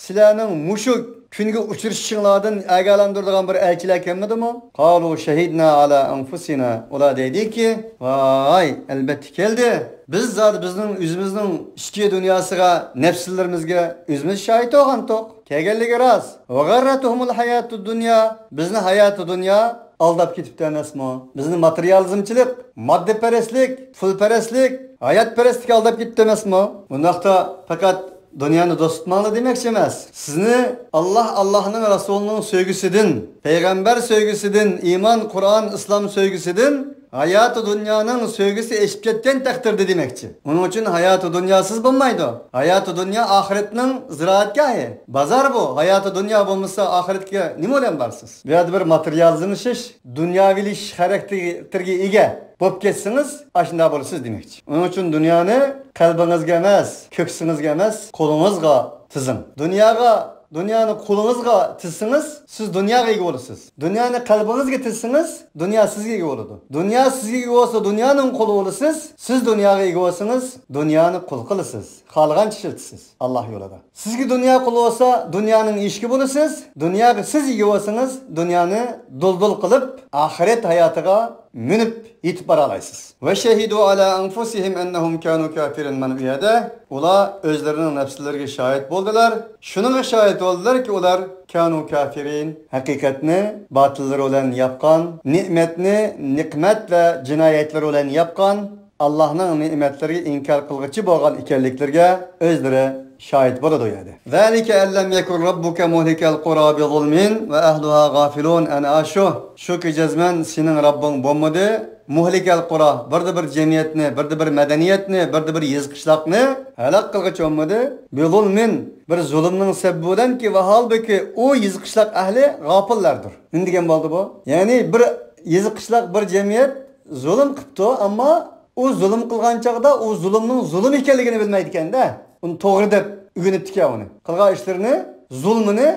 سىلەرنىڭ مۇشۇ كۈنگە ئۇچرىشىشىڭلاردىن ئاگاھلاندۇرىدىغان بىر ئەلچىلەر كەلمىدىمۇ؟ قالۇ شەھىدنا ئالا ئەنفۇسىنا. ئۇلار دەيدىكى، ۋاي، ئەلبەتتە كەلدى. بىز زادى بىزنىڭ ئۆزىمىزنىڭ ئىچكى دۇنياسىغا، نەپسلىرىمىزگە ئۆزىمىز شاھىت بولغانتۇق. كەلگەنلىكى راست. ۋە غەررەتھۇمۇل ھاياتۇد دۇنيا. بىزنى ھاياتى دۇنيا ئالداپ كېتىپتۇ ئەمەسمۇ؟ بىزنى ماتېرىيالىزمچىلىق، ماددىپەرەسلىك، پۇلپەرەسلىك، ھاياتپەرەسلىك ئالداپ كېتىپتۇ ئەمەسمۇ؟ بۇنداقتا پەقەت دۇنيانى دوست تۇتماڭلار دېمەكچى ئەمەس. سىزنى ئاللاھ، ئاللاھنىڭ رەسۇلىنىڭ سۆيگۈسىدىن، پەيغەمبەر سۆيگۈسىدىن، ئىمان، قۇرئان، ئىسلام سۆيگۈسىدىن ھاياتى دۇنيانىڭ سۆيگۈسى ئېشىپ كەتكەن تەقدىردە دېمەكچى. ئۇنىڭ ئۈچۈن ھاياتى دۇنياسىز بولمايدۇ. ھاياتى دۇنيا ئاخىرەتنىڭ زىرائەتگاھى، بازار بۇ. ھاياتى دۇنيا بولمىسا، ئاخىرەتكە نېمە بىلەن بارىسىز؟ بۇ يەردە بىر ماتېرىيالىزملىشىش، دۇنياۋىلىشىش خاراكتېرىگە ئىگە بولۇپ كەتسىڭىز، ئاشۇنداق بولىسىز دېمەكچى. ئۇنىڭ ئۈچۈن دۇنيانى قەلبىڭىزگە ئەمەس، كۆكسىڭىزگە ئەمەس، قولىڭىزغا تىزىڭ. دۇنياغا، دۇنيانى قولىڭىزغا تىزسىڭىز، سىز دۇنياغا ئىگە بولىسىز. دۇنيانى قەلبىڭىزگە تىزسىڭىز، دۇنيا سىزگە ئىگە بولىدۇ. دۇنيا سىزگە ئىگە بولسا، دۇنيانىڭ قۇلى بولىسىز. سىز دۇنياغا ئىگە بولسىڭىز، دۇنيانى قۇل قىلىسىز. خالىغانچە ئىشلىتىسىز ئاللاھ يولىدا. سىزگە دۇنيا قۇل بولسا، دۇنيانىڭ ئىشىكى بولىسىز. دۇنياغا سىز ئىگە بولسىڭىز، دۇنيانى دۇلدۇل قىلىپ، ئاخىرەت ھاياتىغا مىنىپ يېتىپ بارالايسىز. وشهدوا على أنفسهم أنهم كانوا كافرين، مانا بۇ يەردە ئۇلار ئۆزلىرىنىڭ نەپسلىرىگە شاھىت بولدىلار. شۇنىڭغا شاھىت بولدىلاركى، ئۇلار كانوا كافرين، ھەقىقەتنى باتىللىرى بىلەن ياپقان، نېمەتنى نېقمەت ۋە جىنايەتلىرى بىلەن ياپقان، ئاللاھنىڭ نېمەتلىرىگە ئىنكار قىلغۇچى بولغان ئىكەنلىكلىرىگە ئۆزلىرى شاھىت بولىدۇ يەردە. ذلك أن لم يكن ربك مهلك القرى بظلم وأهلها غافلون. ئەنە ئاشۇ، شۇكى جەزمەن سېنىڭ رەببىڭ بولمىدى، مۇھلىكەل قۇرا، بىردە بىر جەمئىيەتنى، بىردە بىر مەدەنىيەتنى، بىردە بىر يېزا قىشلاقنى ھالاك قىلغۇچى بولمىدى. بظلم، بىر زۇلۇمنىڭ سەۋەبى بىلەنكى، ۋاھالبۇكى ئۇ يېزا قىشلاق ئەھلى غاپىللاردۇر. نېمە دېگەن بولدى بۇ؟ يەنى بىر يېزا قىشلاق، بىر جەمئىيەت زۇلۇم قىپتۇ، ئەمما ئۇ زۇلۇم قىلغان چاغدا ئۇ زۇلۇمنىڭ زۇلۇم ئىكەنلىكىنى بىلمەيدىكەن-دە. ئۇنى توغرا دەپ ئۆگىنىپتىكەن ئۇنى. قىلغان ئىشلىرىنى، زۇلمىنى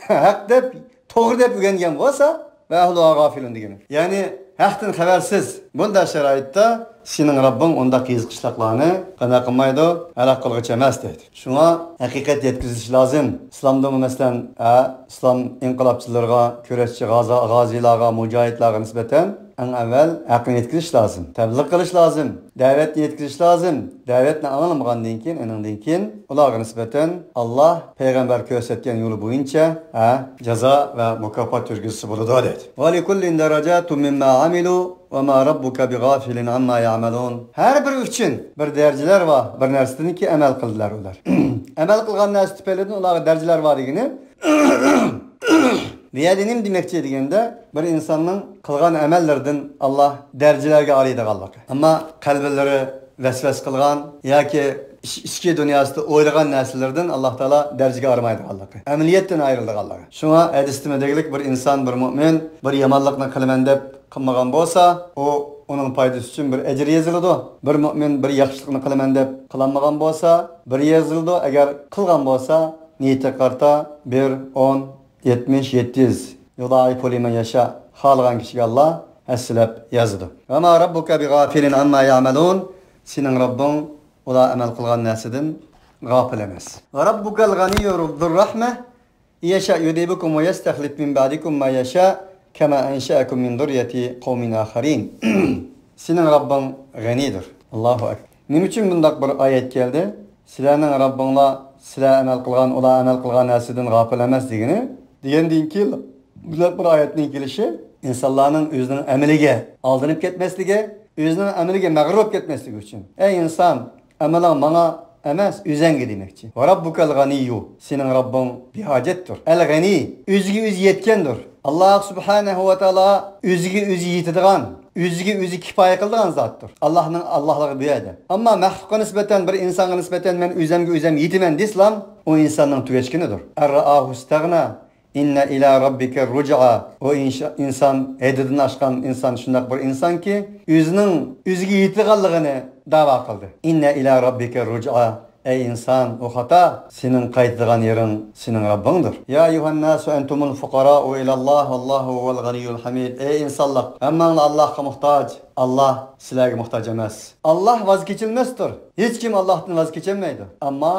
ھەق دەپ، توغرا دەپ ئۆگەنگەن بولسا، ۋە ئەھلۇھا غافىلۇن دېگىنى. يەنى ھەقتىن خەۋەرسىز. بۇنداق شارائىتتا سېنىڭ رەببىڭ ئۇنداق يېزا قىشلاقلارنى قانداق قىلمايدۇ؟ ھالاك قىلغۇچى ئەمەس دەيدۇ. شۇڭا ھەقىقەت يەتكۈزۈش لازىم. ئىسلامدىمۇ مەسىلەن، ئە، ئىسلام ئىنقىلابچىلىرىغا، كۈرەشچى غازا-، غازىلارغا، مۇجاھىدلارغا نىسبەتەن ئەڭ ئەۋۋەل ھەقنى يەتكۈزۈش لازىم، تەبلىغ قىلىش لازىم، دەۋەتنى يەتكۈزۈش لازىم. دەۋەتنى ئاڭلىمىغاندىن كېيىن، ئېنىڭدىن كېيىن ئۇلارغا نىسبەتەن ئاللاھ پەيغەمبەر كۆرسەتكەن يولى بويىچە، ھە، جازا ۋە مۇكاپات يۈرگۈزسە بولىدۇ دەيدۇ. ولكل درجات مما عملوا وما ربك بغافل عما يعملون. ھەر بىرى ئۈچۈن بىر دەرىجىلەر بار، بىر نەرسىدىنكى ئەمەل قىلدىلەر ئۇلار. ئەمەل قىلغان نەرسە تۈپەيلىدىن ئۇلارغا دەرىجىلەر بار دېگىنى. بۇ يەردە نېمە دېمەكچى دېگەندە، بىر ئىنساننىڭ قىلغان ئەمەللىرىدىن ئاللاھ دەرىجىلەرگە ئايرىيدىغانلىقى. ئەمما قەلبىلىرى ۋەسۋەسە قىلغان ياكى ئىچ-، ئىچكى دۇنياسىدا ئويلىغان نەرسىلىرىدىن ئاللاھ تائالا دەرىجىگە ئايرىمايدىغانلىقى، ئەمەلىيەتتىن ئايرىلىدىغانلىقى. شۇڭا ھەدىستىمۇ دېگۈلۈك، بىر ئىنسان، بىر مۆمىن بىر يامانلىقنى قىلىمەن دەپ قىلمىغان بولسا، ئۇ، ئۇنىڭ پايدىسى ئۈچۈن بىر ئەجىر يېزىلىدۇ. بىر مۆمىن بىر ياخشىلىقنى قىلىمەن دەپ قىلالمىغان بولسا، بىر يېزىلىدۇ. ئەگەر قىلغان بولسا، نىيىتىگە قارىتا بىر، ئون، يەتمىش، يەتتە يۈز. يۇضاعىفۇ لىمەن يەشاء. خالىغان كىشىگە ئاللاھ ھەسسىلەپ يازىدۇ. ۋەما رەببۇكە بىغافىلىن ئەمما يەئمەلۇن. سېنىڭ رەببىڭ ئۇلار ئەمەل قىلغان نەرسىدىن غاپىل ئەمەس. ۋە رەببۇكەل غەنىييۇ زۇر رەھمە. يەشاء يۇذھىبكۇم ۋە يەستەخلىف مىن بەئدىكۇم مەن يەشاء كەما ئەنشەئەكۇم مىن زۇررىيەتى قەۋمىن ئاخىرىن. سېنىڭ رەببىڭ غەنىيدۇر. ئاللاھۇ ئەكبەر. نېمە ئۈچۈن بۇنداق بىر ئايەت كەلدى؟ سىلەرنىڭ رەببىڭلار سىلەر ئەمەل قىلغان، ئۇلار ئەمەل قىلغان نەرسىدىن غاپىل ئەمەس دېگىنى. دېگەندىن كېيىن بۇنداق بىر ئايەتنىڭ كېلىشى ئىنسانلارنىڭ ئۆزىنىڭ ئەمىلىگە ئالدىنىپ كەتمەسلىكى، ئۆزىنىڭ ئەمىلىگە مەغرۇر بولۇپ كەتمەسلىكى ئۈچۈن. ئەي ئىنسان، ئەمىلىڭ ماڭا ئەمەس، ئۆزەڭگە دېمەكچى. ۋە رەببۇكەل غەنىييۇ، سېنىڭ رەببىڭ بىھاجەتتۇر. ئەل غەنىي، ئۆزىگە ئۆزى يەتكەندۇر. ئاللاھ سۇبھانەھۇ ۋە تائالا ئۆزىگە ئۆزى يېتىدىغان، ئۆزىگە ئۆزى كىپايە قىلىدىغان زاتتۇر. ئاللاھنىڭ، ئاللاھلىقى بۇ يەردە. ئەمما مەخلۇققا نىسبەتەن، بىر ئىنسانغا نىسبەتەن مەن ئۆزەمگە ئۆزەم يېتىمەن دېسىلام، ئۇ ئىنساننىڭ تۈگەشكىنىدۇر. ئەن رائاھۇ ئىستەغنا. ئىننە ئىلە رەببىكە رۇجئا. ئۇ ئىنشا-، ئىنسان ھەددىدىن ئاشقان ئىنسان شۇنداق بىر ئىنسانكى، ئۆزىنىڭ ئۆزىگە يېتىدىغانلىقىنى دەۋا قىلدى. ئىننە ئىلە رەببىكە رۇجئا. ئەي ئىنسان، ئۇ خاتا. سېنىڭ قايتىدىغان يېرىڭ سېنىڭ رەببىڭدۇر. يا ئەييۇھەنناسۇ ئەنتۇمۇل فۇقەرائۇ ئىلەللاھ ۋەللاھۇ ھۇۋەل غەنىييۇل ھەمىد. ئەي ئىنسانلىق، ھەممەڭلار ئاللاھقا موھتاج. ئاللاھ سىلەرگە موھتاج ئەمەس. ئاللاھ ۋاز كېچىلمەستۇر. ھېچكىم ئاللاھتىن ۋاز كېچەلمەيدۇ. ئەمما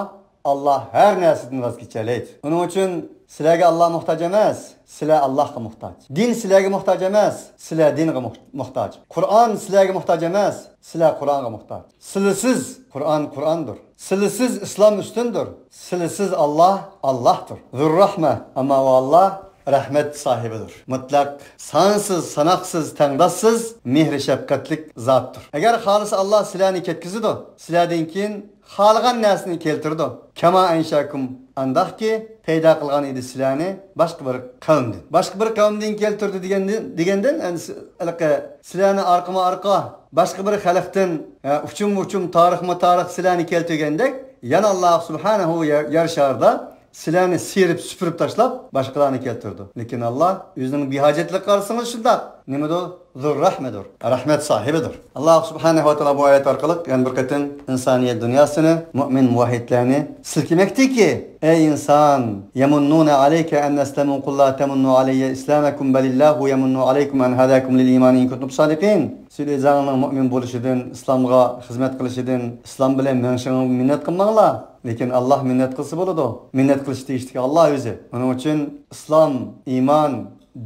ئاللاھ ھەر نەرسىدىن ۋاز كېچەلەيدۇ. ئۇنىڭ ئۈچۈن سىلەرگە ئاللاھ موھتاج ئەمەس، سىلەر ئاللاھقا موھتاج. دىن سىلەرگە موھتاج ئەمەس، سىلەر دىنغا موھ-، موھتاج. قۇرئان سىلەرگە موھتاج ئەمەس، سىلەر قۇرئانغا موھتاج. سىلىسىز قۇرئان قۇرئاندۇر. سىلىسىز ئىسلام ئۈستۈندۇر. سىلىسىز ئاللاھ ئاللاھتۇر. زۇررەھمە، ئەمما ئۇ ئاللاھ رەھمەت ساھىبىدۇر. مۇتلەق، سانسىز، ساناقسىز، تەڭداشسىز، مېھرى شەپقەتلىك زاتتۇر. ئەگەر خالىسا ئاللاھ سىلەرنى كەتكۈزىدۇ. سىلەردىن كېيىن خالىغان نەرسىنى كەلتۈرىدۇ. كەما ئەنشەكۇم، ئانداقكى پەيدا قىلغان ئىدى سىلەرنى باشقا بىر قەۋمدىن. باشقا بىر قەۋمدىن كەلتۈردى دېگەندىن، دېگەندىن، ئەمدى سى-، ھېلىقى سىلەرنى ئارقىمۇ ئارقا باشقا بىر خەلقتىن، ئە، ئۇچۇممۇ ئۇچۇم، تارىخمۇ تارىخ سىلەرنى كەلتۈرگەندەك، يەنە ئاللا سۇبھانەھۇ يەر، يەر شارىدا سىلەرنى سىيرىپ سۈپۈرۈپ تاشلاپ، باشقىلارنى كەلتۈرىدۇ. لېكىن ئاللا ئۆزىنىڭ بىھاجەتلىكىگە قارىسىڭىز شۇنداق. نېمىدۇ؟ زۇررەھمىدۇر، رەھمەت ساھىبىدۇر. ئاللا سۇبھانەھۇ ۋە تائالا بۇ ئايەت ئارقىلىق يەنە بىر قېتىم ئىنسانىيەت دۇنياسىنى، مۇئمىن مۇۋەھھىدلەرنى سىلكىمەكتىكى، ئەي ئىنسان، يەمۇننۇنە ئەلەيكە ئەن ئەسلەمۇ، قۇل لا تەمۇننۇ ئەلەييە ئىسلامەكۇم، بەلىللاھۇ يەمۇننۇ ئەلەيكۇم ئەن ھەداكۇم لىل ئىمانى ئىن كۇنتۇم سادىقىن. سىلەر ئۆزۈڭلارنىڭ مۇئمىن بولۇشىدىن، ئىسلامغا خىزمەت قىلىشىدىن، ئىسلام بىلەن مېڭىشىڭلارغا مىننەت قىلماڭلار. لېكىن ئاللا مىننەت قىلسا بولىدۇ. مىننەت قىلىش تېگىشلىك ئاللا ئۆزى. ئۇنىڭ ئۈچۈن ئىسلام، ئىمان،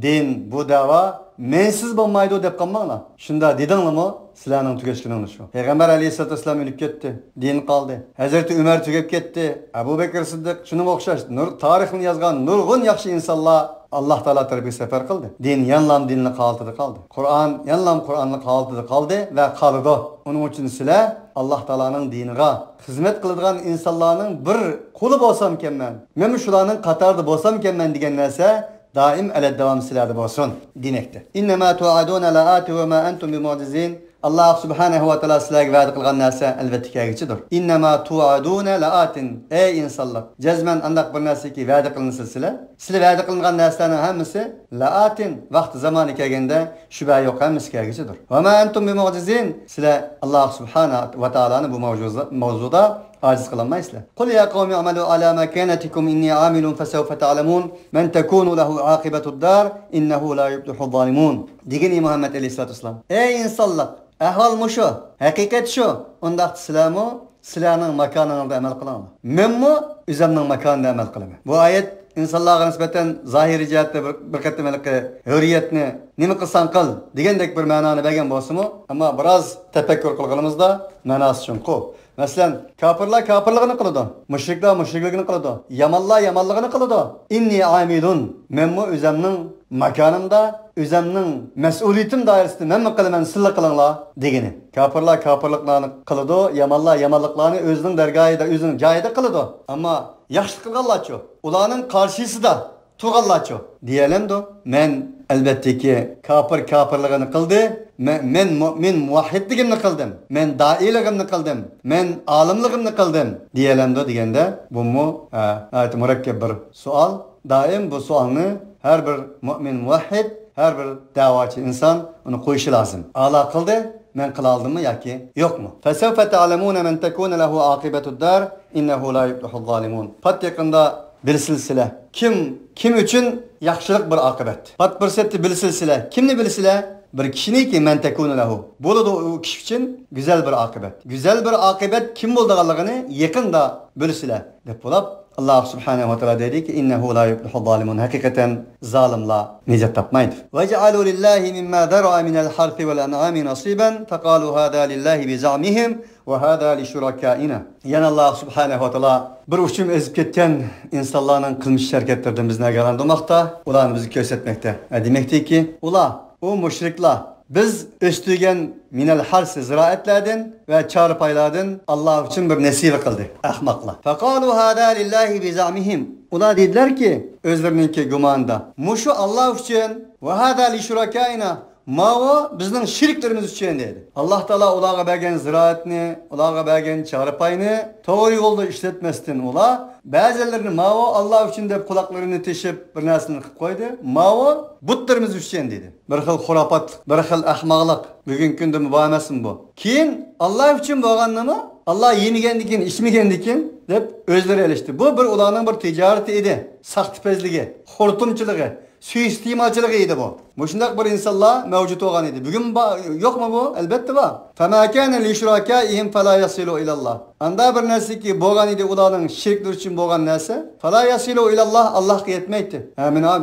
دىن، بۇ دەۋا مەنسىز بولمايدۇ دەپ قالماڭلار. شۇنداق دېدىڭلارمۇ، سىلەرنىڭ تۈگەشكىنىڭلار شۇ. پەيغەمبەر ئەلەيھىسسالاتۇ ۋەسسالام ئۆلۈپ كەتتى، دىن قالدى. ھەزرىتى ئۆمەر تۈگەپ كەتتى، ئەبۇ بەكرى سىددىق، شۇنىڭغا ئوخشاش نۇر، تارىخنى يازغان نۇرغۇن ياخشى ئىنسانلار ئاللا تائالا تەرىپىگە سەپەر قىلدى. دىن يەنىلام دىنلىق ھالىتىدە قالدى. قۇرئان يەنىلام قۇرئانلىق ھالىتىدە قالدى ۋە قالىدۇ. ئۇنىڭ ئۈچۈن سىلەر ئاللا تائالانىڭ دىنىغا خىزمەت قىلىدىغان ئىنسانلارنىڭ بىر قۇلى بولسامكەنمەن، مەنمۇ شۇلارنىڭ قاتارىدا بولسامكەنمەن دېگەن نەرسە دائىم ئەلەدداۋام سىلەردە بولسۇن دېمەكتە. ئىننەما توئادۇنە لائاتى ۋە ما ئەنتۇم بىمۇئجىزىن. ئاللا سۇبھانەھۇ ۋە تائالا سىلەرگە ۋەدە قىلغان نەرسە ئەلۋەتتە كەلگۈچىدۇر. ئىننەما توئادۇنە لائاتىن. ئەي ئىنسانلار، جەزمەن ئانداق بىر نەرسىكى ۋەدە قىلىنسا سىلەر، سىلەر ۋەدە قىلىنغان نەرسىلەرنىڭ ھەممىسى لائاتىن، ۋاقتى زامانى كەلگەندە شۈبھە يوق، ھەممىسى كەلگۈچىدۇر. ۋە ما ئەنتۇم بىمۇئجىزىن. سىلەر ئاللا سۇبھانەھۇ ۋە تائالانى بۇ مەۋزۇ-، مەۋزۇدا ئاجىز قىلالمايسىلەر. قۇل يا قەۋمى ئەمەلۇ ئەلا مەكانەتىكۇم ئىننى ئامىلۇن فەسەۋفە تەئلەمۇن مەن تەكۇنۇ لەھۇ ئاقىبەتۇد دار ئىننەھۇ لا يۇفلىھۇز زالىمۇن. دېگىن، ئى مۇھەممەد ئەلەيھىسسالاتۇ ۋەسسالام، ئەي ئىنسانلار، ئەھۋال مۇشۇ، ھەقىقەت شۇ. ئۇنداقتا سىلەرمۇ سىلەرنىڭ ماكانىڭلاردا ئەمەل قىلىڭلار. مەنمۇ ئۆزۈمنىڭ ماكانىدا ئەمەل قىلىمەن. بۇ ئايەت ئىنسانلارغا نىسبەتەن زاھىرىي جەھەتتە بىر، بىر قېتىم ھېلىقى ھۆرىيەتنى نېمە قىلساڭ قىل دېگەندەك بىر مەنانى بەرگەن بولسىمۇ، ئەمما بىراز تەپەككۇر قىلغىنىمىزدا مەناسى چوڭقۇر. مەسىلەن، كاپىرلار كاپىرلىقىنى قىلىدۇ، مۇشرىكلار مۇشرىكلىكىنى قىلىدۇ، يامانلار يامانلىقىنى قىلىدۇ. ئىننى ئامىلۇن، مەنمۇ ئۆزەمنىڭ ماكانىمدا، ئۆزەمنىڭ مەسئۇلىيىتىم دائىرىسىدە مەنمۇ قىلىمەن، سىلەر قىلىڭلار دېگىنى. كاپىرلار كاپىرلىقلارنى قىلىدۇ، يامانلار يامانلىقلارنى ئۆزىنىڭ دەرگاھىدا، ئۆزىنىڭ جايىدا قىلىدۇ. ئەمما ياخشىلىق قىلغانلارچۇ؟ ئۇلارنىڭ قارشىسىدا تۇرغانلارچۇ؟ دېيەلەمدۇ؟ مەن، ئەلۋەتتىكى، كاپىر كاپىرلىقىنى قىلدى، مەن، مەن مۇئمىن مۇۋەھھىدلىكىمنى قىلدىم، مەن دائىيلىقىمنى قىلدىم، مەن ئالىملىقىمنى قىلدىم دېيەلەمدۇ دېگەندە، بۇمۇ، ھە، ناھايىتى مۇرەككەپ بىر سوئال. دائىم بۇ سوئالنى ھەر بىر مۇئمىن مۇۋەھھىد، ھەر بىر دەۋاچى ئىنسان ئۇنى قويۇشى لازىم. ئالا قىلدى، مەن قىلالىدىممۇ ياكى يوقمۇ؟ فسوف تعلمون من تكون له عاقبة الدار إنه لا يفلح الظالمون. پات يېقىندا بىلىسىلە سىلەر، كىم، كىم ئۈچۈن ياخشىلىق بىر ئاقىۋەت. پات پۇرسەتتە بىلىسىلە سىلەر. كىمنى بىلىسىلە؟ بىر كىشىنىكى، من تكون له، بولىدۇ ئۇ كىشى ئۈچۈن گۈزەل بىر ئاقىۋەت. گۈزەل بىر ئاقىۋەت كىم بولىدىغانلىقىنى يېقىندا بىلىسىلە، دەپ بولاپ، ئاللا سۇبھانەھۇ ۋە تائالا دەيدىكى، إنه لا يفلح الظالمون، ھەقىقەتەن زالىملار نىجات تاپمايدۇ. وجعلوا لله مما ذرأ من الحرث والأنعام نصيبا فقالوا هذا لله بزعمهم وهذا لشركائنا. يەنە ئاللا سۇبھانەھۇ ۋە تائالا بىر ئۇچۇم ئېزىپ كەتكەن ئىنسانلارنىڭ قىلمىش ھەرىكەتلىرىدىن بىزنى ئاگاھلاندۇرماقتا، ئۇلارنى بىزگە كۆرسەتمەكتە. ھە، دېمەكتىكى، ئۇلار، ئۇ مۇشرىكلار، بىز ئۆستۈرگەن مىنەل ھەرسى، زىرائەتلەردىن ۋە چارپايلاردىن ئاللا ئۈچۈن بىر نەسىۋە قىلدى. ئەخمەقلار. فقالوا هذا لله بزعمهم. ئۇلار دېدىلەركى، ئۆزلىرىنىڭكى گۇمانىدا، مۇشۇ ئاللا ئۈچۈن، وهذا لشركائنا، ماۋۇ بىزنىڭ شېرىكلىرىمىز ئۈچۈن دېدى. ئاللا تائالا ئۇلارغا بەرگەن زىرائەتنى، ئۇلارغا بەرگەن چارپاينى توغرا يولدا ئىشلەتمەستىن ئۇلار بەزىلىرىنى ماۋۇ ئاللا ئۈچۈن دەپ قۇلاقلىرىنى تېشىپ بىر نەرسىنى قىلىپ قويدى. ماۋۇ بۇتلىرىمىز ئۈچۈن دېدى. بىر خىل خۇراپاتلىق، بىر خىل ئەخمەقلىق. بۈگۈنكى كۈندىمۇ بار ئەمەسمۇ بۇ؟ كېيىن ئاللا ئۈچۈن بولغاننىمۇ، ئاللا يېمىگەندىكىن، ئىچمىگەندىكىن دەپ ئۆزلىرى ئېلىشتى. بۇ بىر ئۇلارنىڭ بىر تىجارىتى ئىدى. ساختىپەزلىكى، خۇرتۇمچىلىقى، سۇيىئىستېمالچىلىقى ئىدى بۇ. مۇشۇنداق بىر ئىنسانلار مەۋجۇت بولغان ئىدى. بۈگۈن با-، يوقمۇ بۇ؟ ئەلۋەتتە بار. فما كان لشركائهم فلا يصلوا إلى الله. ئاندا بىر نەرسىكى بولغان ئىدى، ئۇلارنىڭ شېرىكلىرى ئۈچۈن بولغان نەرسە. فلا يصلوا إلى الله، ئاللاھقا يەتمەيتتى. ھە، مېنىڭ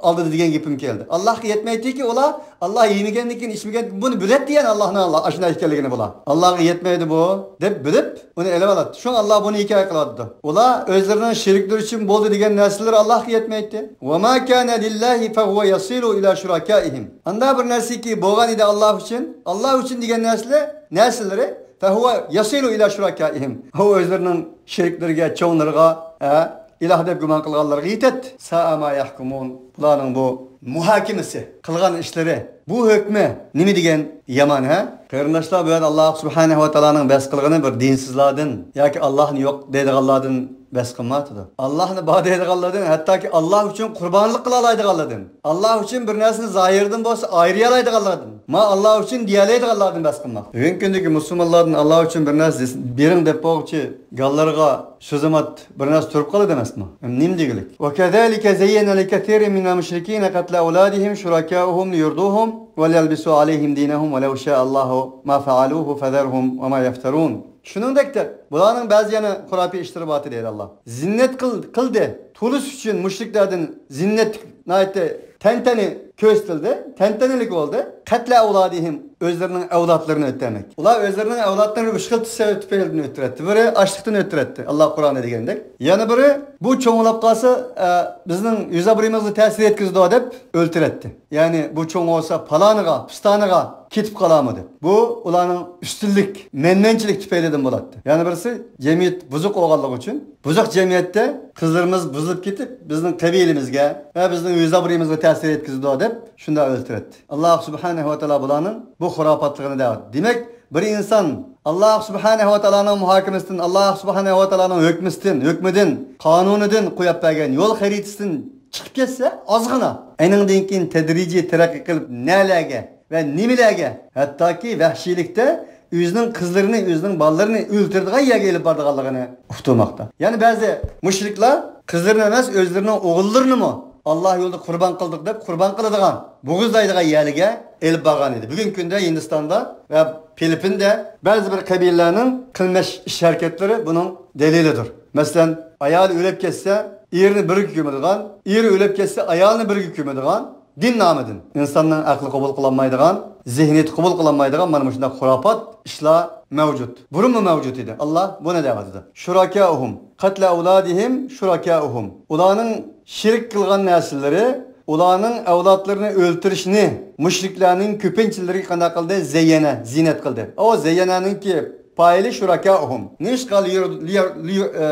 ئالدىدا دېگەن گېپىم كەلدى. ئاللاھقا يەتمەيتتىكى، ئۇلار ئاللا يېمىگەندىكىن، ئىچمىگەن، بۇنى بىلەتتى يەنە ئاللاھنىڭ ئاللا ئاشۇنداق ئىكەنلىكىنى بۇلار. ئاللاغا يەتمەيدۇ بۇ، دەپ بىلىپ، ئۇنى ئېلىۋالاتتى. شۇڭا ئاللا بۇنى ھېكايە قىلىۋاتىدۇ. ئۇلار ئۆزلىرىنىڭ شېرىكلىرى ئۈچۈن بولدى دېگەن نەرسىلىرى ئاللاھقا يەتمەيتتى. وما كان لله فهو يصل إلى شركائهم. ئاندا بىر نەرسىكى بولغان ئىدى ئاللا ئۈچۈن، ئاللا ئۈچۈن دېگەن نەرسىلەر، نەرسىلىرى فهو يصل إلى شركائهم. ئۇ ئۆزلىرىنىڭ شېرىكلىرىگە، چوڭلىرىغا، ھە، ئىلاھ دەپ گۇمان قىلغانلىرىغا يېتەتتى. ساء ما يحكمون. بۇلارنىڭ بۇ مۇھاكىمىسى، قىلغان ئىشلىرى، بۇ ھۆكمى نېمە دېگەن يامان، ھە؟ قېرىنداشلار، بۇ يەردە ئاللاھ سۇبھانەھۇ ۋە تائالانىڭ بەس قىلغىنى بىر دىنسىزلاردىن ياكى ئاللاھنى يوق دەيدىغانلاردىن بەس قىلماپتۇ. ئاللاھنى بار دەيدىغانلاردىن، ھەتتاكى ئاللاھ ئۈچۈن قۇربانلىق قىلالايدىغانلاردىن، ئاللاھ ئۈچۈن بىر نەرسىنى زاھىرىدىن بولسا ئايرىيالايدىغانلاردىن، ما ئاللاھ ئۈچۈن دېيەلەيدىغانلاردىن بەس قىلماپتۇ. بۈگۈنكى كۈندىكى مۇسۇلمانلاردىن ئاللاھ ئۈچۈن بىر نەرسە دېسە، بېرىڭ دەپ بولغۇچى گاللىرىغا شۇ زامات بىر نەرسە تۇرۇپ قالىدۇ ئەمەسمۇ؟ نېمە دېگۈلۈك؟ وكذلك زين لكثير من المشركين قتل أولادهم شركاؤهم ليرضوهم وليلبسوا عليهم دينهم ولو شاء الله ما فعلوه فذرهم وما يفترون. شۇنىڭدەك دەپ، بۇلارنىڭ بەزى يەنە خۇراپىي ئىشلىرى بار دەيدۇ ئاللاھ. زىننەت قىل-، قىلدى. تولۇش ئۈچۈن مۇشرىكلاردىن زىننەت ناھايىتى تەنتەنە كۆرسىتىلدى، تەنتەنىلىك بولدى. قتل أولادهم، ئۆزلىرىنىڭ ئەۋلادلىرىنى ئۆلتۈرمەك. ئۇلار ئۆزلىرىنىڭ ئەۋلادلىرىنى ئۈچ خىل سەۋەب تۈپەيلىدىن ئۆلتۈرەتتى. بىرى ئاچلىقتىن ئۆلتۈرەتتى، ئاللاھ قۇرئاندا دېگەندەك. يەنە بىرى بۇ چوڭ بولاپ قالسا، ئە، بىزنىڭ يۈز ئابرۇيىمىزغا تەسىر يەتكۈزىدۇ دەپ ئۆلتۈرەتتى. يەنى بۇ چوڭ بولسا پالانىغا، پىستانىغا كېتىپ قالامۇ دەپ. بۇ ئۇلارنىڭ ئۈستۈنلۈك، مەنمەنچىلىك تۈپەيلىدىن بولاتتى. يەنە بىرسى جەمئىيەت بۇزۇق بولغانلىقى ئۈچۈن، بۇزۇق جەمئىيەتتە قىزلىرىمىز بۇزۇلۇپ كېتىپ، بىزنىڭ قەبىلىمىزگە ۋە بىزنىڭ يۈز ئابرۇيىمىزغا تەسىر يەتكۈزىدۇ دەپ شۇنداق ئۆلتۈرەتتى. ئاللاھ سۇبھانەھۇ ۋە تائالا بۇلارنىڭ بۇ خۇراپاتلىقىنى دەۋەتتى. دېمەك، بىر ئىنسان ئاللاھ سۇبھانەھۇ ۋە تائالانىڭ مۇھاكىمىسىدىن، ئاللاھ سۇبھانەھۇ ۋە تائالانىڭ ھۆكمىسىدىن، ھۆكمىدىن، قانۇنىدىن، قويۇپ بەرگەن يول خەرىتىسىدىن چىقىپ كەتسە، ئازغىنا، ئېنىڭدىن كېيىن تەدرىجىي تەرەققىي قىلىپ نەلەرگە ۋە نېمىلەرگە، ھەتتاكى ۋەھشىيلىكتە ئۆزىنىڭ قىزلىرىنى، ئۆزىنىڭ بالىلىرىنى ئۆلتۈرىدىغان يەرگە ئېلىپ بارىدىغانلىقىنى ئۇقتۇرماقتا. يەنى بەزى مۇشرىكلار قىزلىرىنى ئەمەس، ئۆزلىرىنىڭ ئوغۇللىرىنىمۇ ئاللاھ يولىدا قۇربان قىلدۇق دەپ قۇربان قىلىدىغان، بوغۇزلايدىغان يەرگە ئېلىپ بارغان ئىدى. بۈگۈنكى كۈندە ھىندىستاندا ۋە فىلىپپىندا بەزى بىر قەبىلىلەرنىڭ قىلمىش ئىش ھەرىكەتلىرى بۇنىڭ دەلىلىدۇر. مەسىلەن، ئايالى ئۆلۈپ كەتسە، ئېرىنى بىرگە كۆمىدىغان، ئېرى ئۆلۈپ كەتسە، ئايالىنى بىرگە كۆمىدىغان، دىن نامىدىن ئىنساننىڭ ئەقلى قوبۇل قىلالمايدىغان، زېھنىيىتى قوبۇل قىلالمايدىغان مانا مۇشۇنداق خۇراپات ئىشلار مەۋجۇت. بۇرۇنمۇ مەۋجۇت ئىدى. ئاللاھ بۇنى دەۋاتىدۇ. شۇرەكەئۇھۇم، قەتلە ئەۋلادىھىم شۇرەكەئۇھۇم. ئۇلارنىڭ شېرىك قىلغان نەرسىلىرى، ئۇلارنىڭ ئەۋلادلىرىنى ئۆلتۈرۈشنى مۇشرىكلارنىڭ كۆپىنچىلىرىگە قانداق قىلدى؟ زەييەنە، زىننەت قىلدى. ئۇ زەييەنەنىڭكى پائىلى شۇرەكەئۇھۇم. نېمىشقا لىيۇر-، لىيۇر-، لىيۇر-، ئە،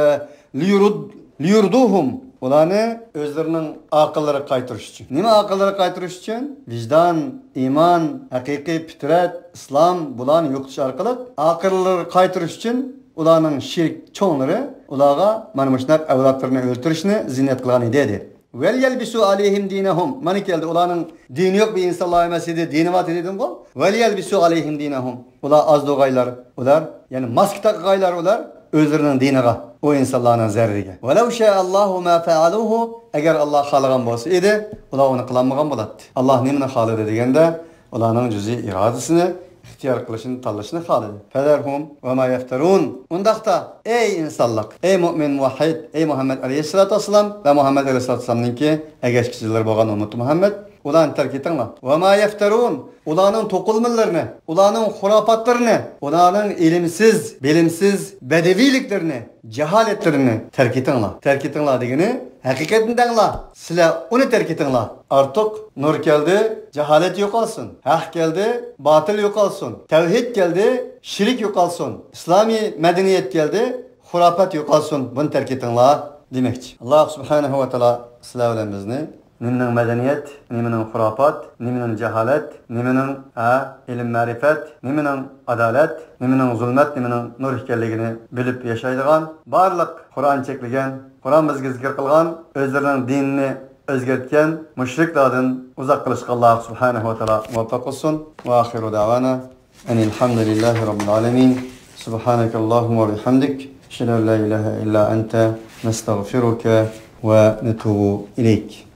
لىيۇرۇد-، لىيۇردۇھۇم. ئۇلارنى ئۆزلىرىنىڭ ئاقىللىرىغا قايتۇرۇش ئۈچۈن. نېمە ئاقىللىرىغا قايتۇرۇش ئۈچۈن؟ ۋىجدان، ئىمان، ھەقىقىي پىترەت، ئىسلام، بۇلارنى يوقىتىش ئارقىلىق ئاقىللىرىغا قايتۇرۇش ئۈچۈن ئۇلارنىڭ شېرىك چوڭلىرى ئۇلارغا مانا مۇشۇنداق ئەۋلادلىرىنى ئۆلتۈرۈشنى زىننەت قىلغان ئىدى، دېدى. ۋەليەلبىسۇ ئەلەيھىم دىنەھۇم. مانا كەلدى، ئۇلارنىڭ دىنى يوق بىر ئىنسانلار ئەمەس ئىدى، دىنى بار ئىدى دېدىمغۇ. ۋەليەلبىسۇ ئەلەيھىم دىنەھۇم. ئۇلار ئاز دوغايلار، ئۇلار، يەنى ماسكا تاقىغايلار ئۇلار ئۆزلىرىنىڭ دىنىغا، ئۇ ئىنسانلارنىڭ زەرىرىگە. ۋەلەۋ شائەللاھۇ ما فەئەلۇھۇ، ئەگەر ئاللاھ خالىغان بولسا ئىدى، ئۇلار ئۇنى قىلالمىغان بولاتتى. ئاللاھ نېمىنى خالىدى دېگەندە، ئۇلارنىڭ جۈزئىي ئىرادىسىنى ئىختىيار قىلىشنى، تاللىشىنى خالىدى. فەزەرھۇم ۋە ما يەفتەرۇن. ئۇنداقتا، ئەي ئىنسانلىق، ئەي مۆمىن، مۇۋەھھىد، ئەي مۇھەممەد ئەلەيھىسسالاتۇ ۋەسسالام ۋە مۇھەممەد ئەلەيھىسسالاتۇ ۋەسسالامنىڭكى ئەگەشكۈچىلىرى بولغان ئۈممىتى مۇھەممەد، ئۇلارنى تەرك ئېتىڭلار. ۋە ما يەفتەرۇن. ئۇلارنىڭ توقۇلمىلىرىنى، ئۇلارنىڭ خۇراپاتلىرىنى، ئۇلارنىڭ ئىلىمسىز، بىلىمسىز بەدىۋىيلىكلىرىنى، جاھالەتلىرىنى تەرك ئېتىڭلار. تەرك ئېتىڭلار دېگىنى، ھەقىقەتنى دەڭلار. سىلەر ئۇنى تەرك ئېتىڭلار. ئارتۇق نۇر كەلدى، جاھالەت يوقالسۇن. ھەق كەلدى، باتىل يوقالسۇن. تەۋھىد كەلدى، شىرك يوقالسۇن. ئىسلامىي مەدەنىيەت كەلدى، خۇراپات يوقالسۇن. بۇنى تەرك ئېتىڭلار دېمەكچى. ئاللاھ سۇبھانەھۇ ۋە تائالا سىلەر بىلەن بىزنى نېمىنىڭ مەدەنىيەت، نېمىنىڭ خۇراپات، نېمىنىڭ جاھالەت، نېمىنىڭ، ھە، ئىلىم-مەرىپەت، نېمىنىڭ ئادالەت، نېمىنىڭ زۇلمەت، نېمىنىڭ نۇر ئىكەنلىكىنى بىلىپ ياشايدىغان، بارلىق قۇرئان چەكلىگەن، قۇرئان بىزگە زىكىر قىلغان، ئۆزلىرىنىڭ دىنىنى ئۆزگەرتكەن مۇشرىكلاردىن ئۇزاق قىلىشقا ئاللاھ سۇبھانەھۇ ۋە تائالا مۇۋەپپەق قىلسۇن. ۋە ئاخىرۇ دەۋانا ئەنىل ھەمدۇلىللاھى رەببىل ئالەمىن. سۇبھانەكەللاھۇممە ۋە بىھەمدىك. ئەشھەدۇ ئەن لا ئىلاھە ئىللا ئەنتە. نەستەغفىرۇكە ۋە نەتۇبۇ ئىلەيك.